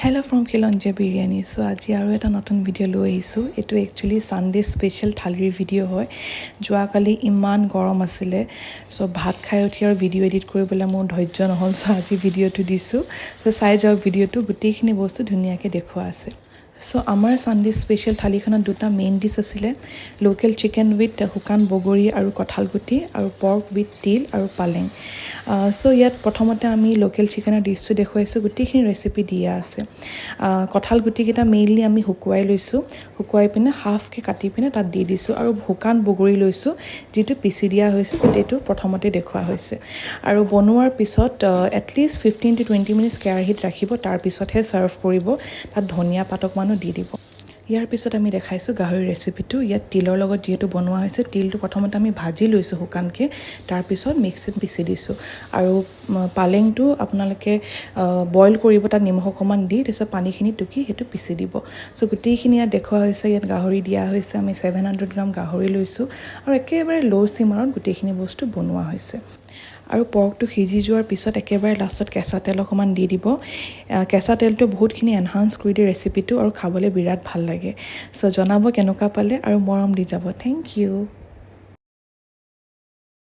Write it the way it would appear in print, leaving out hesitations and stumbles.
Hello' from খিলঞ্জীয়া বিৰিয়ানী। চ' আজি আৰু এটা নতুন ভিডিঅ' লৈ আহিছোঁ। এইটো একচুৱেলি ছানডে স্পেচিয়েল থালিৰ ভিডিঅ' হয়। যোৱাকালি ইমান গৰম আছিলে, চ' ভাত খাই উঠি আৰু ভিডিঅ' এডিট কৰিবলৈ মোৰ ধৈৰ্য নহ'ল। চ' আজি ভিডিঅ'টো দিছোঁ। চ' চাই যাওক ভিডিঅ'টো, গোটেইখিনি বস্তু ধুনীয়াকৈ দেখুওৱা আছে। চ' আমাৰ ছানডে স্পেচিয়েল থালিখনত দুটা মেইন ডিছ আছিলে, লোকেল চিকেন উইথ শুকান বগৰী আৰু কঁঠাল গুটি আৰু পৰ্ক উইথ তিল আৰু পালেং। চ' ইয়াত প্ৰথমতে আমি লোকেল চিকেনৰ ডিছটো দেখুৱাইছোঁ। গোটেইখিনি ৰেচিপি দিয়া আছে। কঁঠাল গুটিকেইটা মেইনলি আমি শুকুৱাই লৈছোঁ। শুকুৱাই পিনে হাফকৈ কাটি পিনে তাত দি দিছোঁ আৰু শুকান বগৰী লৈছোঁ, যিটো পিচি দিয়া হৈছে। গোটেইটো প্ৰথমতে দেখুওৱা হৈছে। আৰু বনোৱাৰ পিছত at least 15 to 20 minutes কেৰাহীত ৰাখিব, তাৰপিছতহে ছাৰ্ভ কৰিব। তাত ধনিয়া পাত অকণমানো দি দিব। ইয়াৰ পিছত আমি দেখাইছোঁ গাহৰি ৰেচিপিটো। ইয়াত তিলৰ লগত যিহেতু বনোৱা হৈছে, তিলটো প্ৰথমতে আমি ভাজি লৈছোঁ শুকানকৈ, তাৰপিছত মিক্সিত পিচি দিছোঁ। আৰু পালেংটো আপোনালোকে বইল কৰিব, তাত নিমখ অকণমান দি, তাৰপিছত পানীখিনি টুকি সেইটো পিচি দিব। চ' গোটেইখিনি ইয়াত দেখুওৱা হৈছে। ইয়াত গাহৰি দিয়া হৈছে। আমি 700 গ্ৰাম গাহৰি লৈছোঁ আৰু একেবাৰে ল' চিমাৰত গোটেইখিনি বস্তু বনোৱা হৈছে। আৰু পৰ্কটো সিজি যোৱাৰ পিছত একেবাৰে লাষ্টত কেঁচা তেল অকণমান দি দিব। কেঁচা তেলটো বহুতখিনি এনহান্স কৰি দিয়ে ৰেচিপিটো আৰু খাবলৈ বিৰাট ভাল লাগে। চ' জনাব কেনেকুৱা পালে আৰু মৰম দি যাব। Thank U.